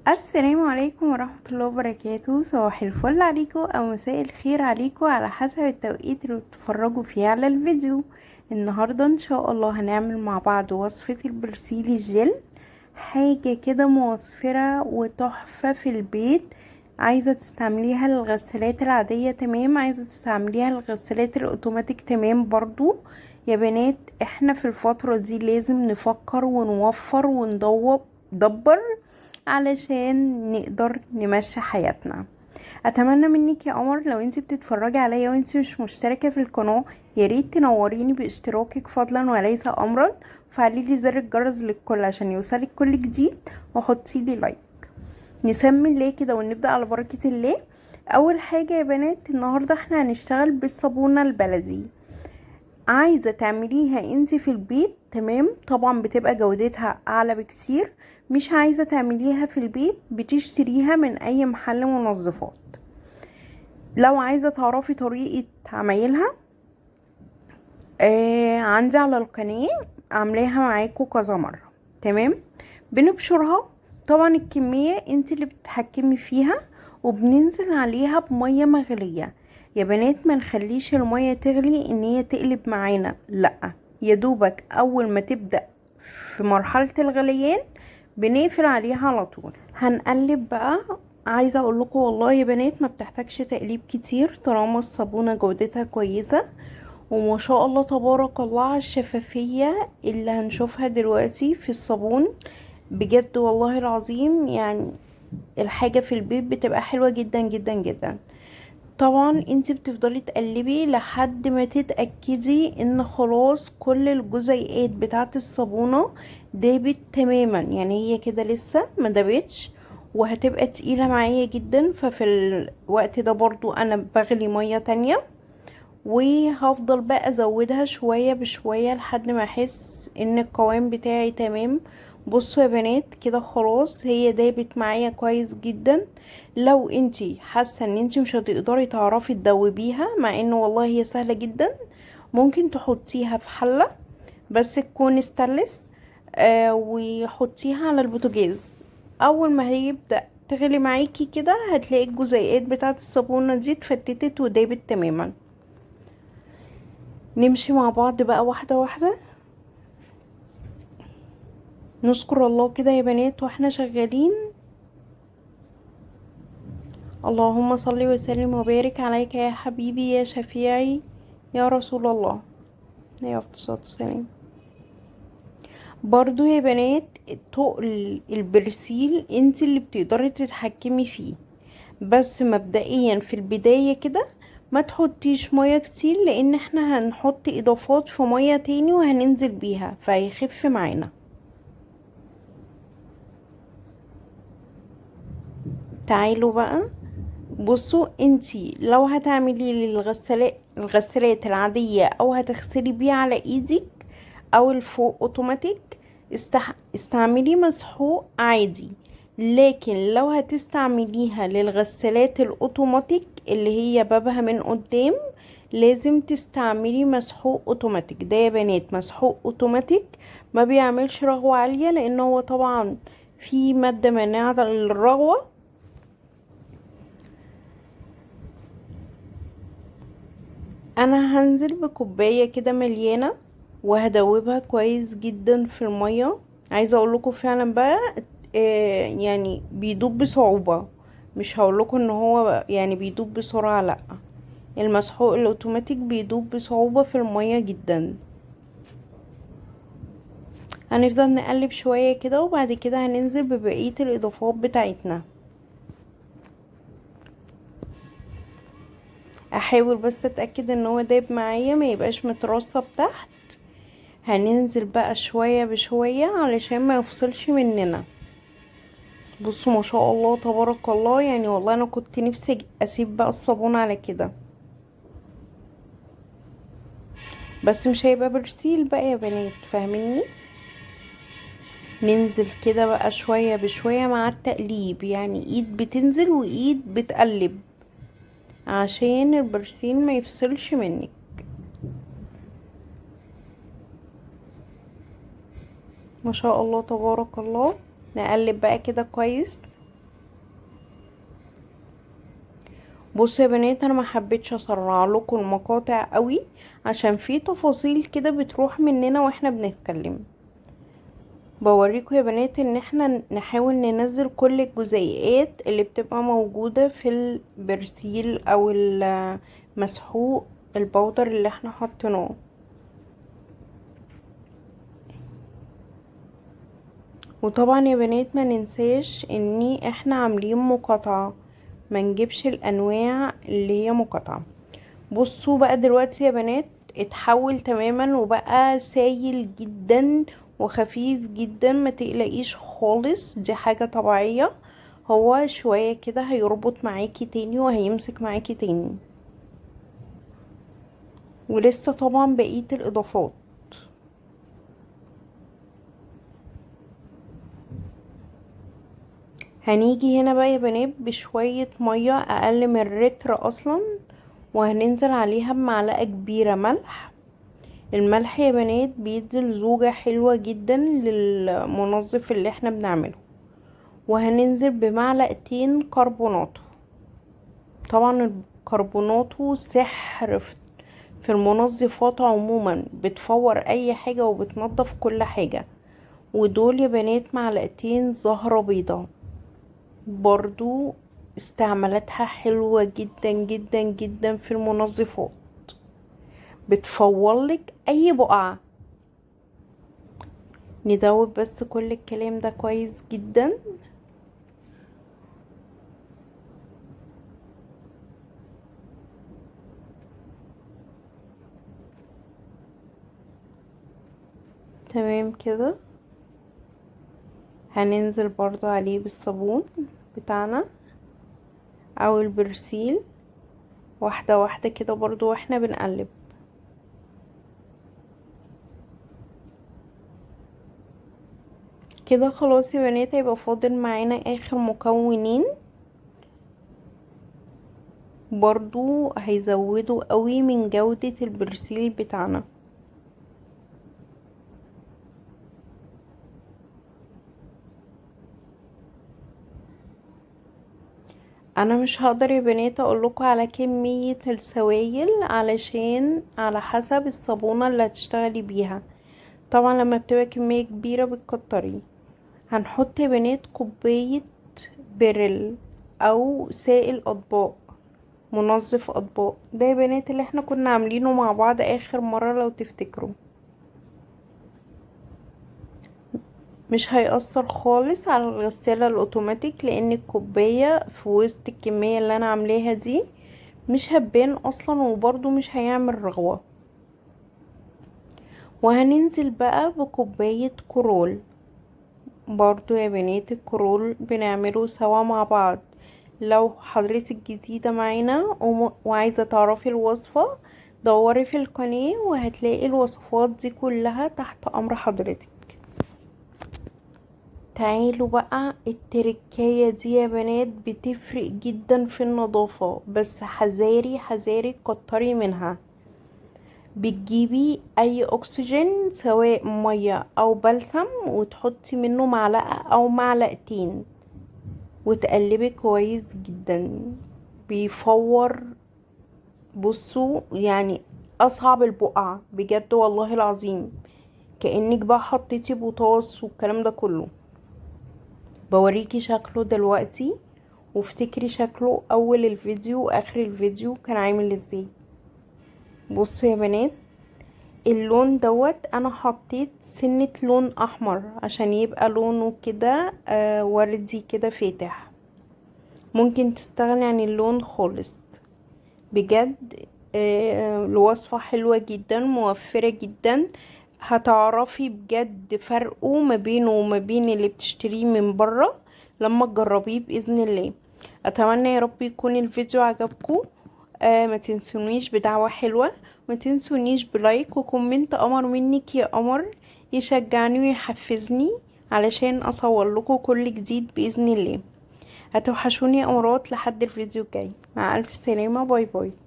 السلام عليكم ورحمة الله وبركاته. صباح الفل عليكم او مساء الخير عليكم على حسب التوقيت اللي بتتفرجوا فيه على الفيديو. النهاردة ان شاء الله هنعمل مع بعض وصفة البرسيل الجل، حاجة كده موفرة وتحفة في البيت. عايزة تستعمليها للغسالات العادية تمام، عايزة تستعمليها للغسالات الاوتوماتيك تمام برضو. يا بنات احنا في الفترة دي لازم نفكر ونوفر وندبر علشان نقدر نمشي حياتنا. اتمنى منك يا قمر لو انت بتتفرجي عليا وانت مش مشتركة في القناة يا ريت تنوريني باشتراكك فضلا وليس امرا، وفعلي لي زر الجرس للكل عشان يوصلك كل جديد، وحطي لي لايك. نسمي الله كده ونبدا على بركة الله. اول حاجة يا بنات النهارده احنا هنشتغل بالصابونه البلدي. عايزه تعمليها انت في البيت تمام، طبعا بتبقى جودتها اعلى بكتير. مش عايزه تعمليها في البيت بتشتريها من اي محل منظفات. لو عايزه تعرفي طريقه عمايلها عندي على القناة عاملاها معاكم كذا مرة تمام. بنبشرها طبعا، الكمية انت اللي بتتحكمي فيها، وبننزل عليها بميه مغليه. يا بنات ما نخليش المية تغلي ان هي تقلب معانا، لا يا دوبك اول ما تبدا في مرحلة الغليان بنقفل عليها على طول. هنقلب بقى. عايزه اقول لكم والله يا بنات ما بتحتاجش تقليب كتير طالما الصابونه جودتها كويسة، وما شاء الله تبارك الله على الشفافية اللي هنشوفها دلوقتي في الصابون. بجد والله العظيم الحاجة في البيت بتبقى حلوة جدا جدا جدا. طبعا انتي بتفضلي تقلبي لحد ما تتأكدي ان خلاص كل الجزيئات بتاعت الصابونة دابت تماما، هي كده لسه ما دابتش وهتبقى تقيلة معايا جدا. ففي الوقت ده برضو انا بغلي مية تانية، وهفضل بقى ازودها شوية بشوية لحد ما احس ان القوام بتاعي تمام. بصوا يا بنات كده خلاص هي دابت معايا كويس جدا. لو انتي حاسه ان انتي مش هتقدري تعرفي تدوبيها، مع انه والله هي سهلة جدا، ممكن تحطيها في حله بس تكون ستانلس، وحطيها على البوتاجاز. اول ما هيبدا تغلي معاكي كده هتلاقي الجزيئات بتاعه الصابونه دي اتفتتت ودابت تماما. نمشي مع بعض بقى واحدة واحدة، نذكر الله كده يا بنات واحنا شغالين. اللهم صل وسلم وبارك عليك يا حبيبي يا شفيعي يا رسول الله عليه الصلاة والسلام. برضو يا بنات تقل البرسيل انت اللي بتقدري تتحكمي فيه، بس مبدئيا في البداية كده ما تحطيش مية كتير، لان احنا هنحط اضافات في مية تاني وهننزل بيها فهيخف معانا. تعالوا بقى بصوا، انتي لو هتعملي الغسالات العادية او هتغسلي بيه على ايدك او الفوق اوتوماتيك، استعملي مسحوق عادي. لكن لو هتستعمليها للغسالات الاوتوماتيك اللي هي بابها من قدام لازم تستعملي مسحوق اوتوماتيك. ده يا بنات مسحوق اوتوماتيك ما بيعملش رغوة عالية، لان هو طبعا في مادة مانعة للرغوة. انا هنزل بكوباية كده مليانة وهدوبها كويس جدا في المية. عايزة اقول لكم فعلا بقى، بيدوب بصعوبة، مش هقول لكم ان هو بيدوب بسرعة، لا المسحوق الاوتوماتيك بيدوب بصعوبة في المية جدا. هنفضل نقلب شوية كده وبعد كده هننزل ببقية الاضافات بتاعتنا. احاول بس اتاكد ان هو داب معايا ما يبقاش مترصب تحت. هننزل بقى شوية بشوية علشان ما يفصلش مننا. بصوا ما شاء الله تبارك الله، والله انا كنت نفسي اسيب بقى الصابون على كده، بس مش هيبقى برسيل بقى يا بنات، فاهميني؟ ننزل كده بقى شوية بشوية مع التقليب، ايد بتنزل وايد بتقلب عشان البرسيل ما يفصلش منك. ما شاء الله تبارك الله. نقلب بقى كده كويس. بصوا يا بنات، انا ما حبيتش اسرع لكم المقاطع قوي عشان في تفاصيل كده بتروح مننا واحنا بنتكلم. بوريكم يا بنات ان احنا نحاول ننزل كل الجزيئات اللي بتبقى موجودة في البرسيل او المسحوق البودر اللي احنا حطيناه. وطبعا يا بنات ما ننساش ان احنا عاملين مقاطعة، ما نجيبش الانواع اللي هي مقاطعة. بصوا بقى دلوقتي يا بنات اتحول تماما وبقى سايل جدا وخفيف جدا، ما تقلقيش خالص، دي حاجة طبيعية. هو شوية كده هيربط معاكي تاني وهيمسك معاكي تاني. ولسه طبعا بقية الاضافات. هنيجي هنا بقى يا بنات بشوية مية اقل من رتر اصلا، وهننزل عليها بمعلقة كبيرة ملح. الملح يا بنات بيدي لزوجة حلوة جدا للمنظف اللي احنا بنعمله. وهننزل بمعلقتين كربوناتو. طبعا الكربوناتو سحر في المنظفات عموما، بتفور اي حاجة وبتنظف كل حاجة. ودول يا بنات معلقتين زهرة بيضة، برضو استعمالاتها حلوة جدا جدا جدا في المنظفات، بتفورلك اي بقعة. ندوب بس كل الكلام ده كويس جدا. تمام كده. هننزل برضو عليه بالصابون بتاعنا او البرسيل، واحدة واحدة كده برضو واحنا بنقلب. كده خلاص يا بنات هيبقى فاضل معانا اخر مكونين، برضو هيزودوا قوي من جودة البرسيل بتاعنا. انا مش هقدر يا بنات اقول لكم على كمية السوائل علشان على حسب الصابونة اللي هتشتغلي بيها، طبعا لما بتبقى كمية كبيرة بتكتري. هنحط يا بنات كوباية بريل او سائل اطباق، منظف اطباق، ده يا بنات اللي احنا كنا عاملينه مع بعض اخر مرة لو تفتكروا. مش هيأثر خالص على الغسالة الاوتوماتيك لان الكوباية في وسط الكمية اللي انا عاملاها دي مش هتبان اصلا، وبرضو مش هيعمل رغوة. وهننزل بقى بكوباية كرول، برضو يا بنات الكرول بنعمله سوا مع بعض. لو حضرتك جديدة معانا وعايزة تعرفي الوصفة دوري في القناة وهتلاقي الوصفات دي كلها تحت امر حضرتك. تعالوا بقى التركاية دي يا بنات بتفرق جدا في النظافة، بس حذاري حذاري كتري منها. بتجيبي اي اكسجين سواء مية او بلسم وتحطي منه معلقة او معلقتين وتقلبي كويس جدا، بيفور. بصوا اصعب البقع بجد والله العظيم، كأنك بقى حطيتي بوتاص والكلام ده كله. بوريكي شكله دلوقتي وافتكري شكله اول الفيديو واخر الفيديو كان عامل ازاي. بصوا يا بنات اللون دوت انا حطيت سنة لون احمر عشان يبقى لونه كده وردي كده فاتح، ممكن تستغني عن اللون خالص بجد. الوصفة حلوة جدا موفرة جدا، هتعرفي بجد فرقه ما بينه وما بين اللي بتشتريه من بره لما تجربيه بإذن الله. اتمنى يا رب يكون الفيديو عجبكم، ما تنسونيش بدعوة حلوة، ما تنسونيش ب like و comment قمر منك يا قمر يشجعني ويحفزني علشان اصور لكم كل جديد بإذن الله. هتوحشوني يا قمرات لحد الفيديو الجاي، مع الف سلامة، bye bye.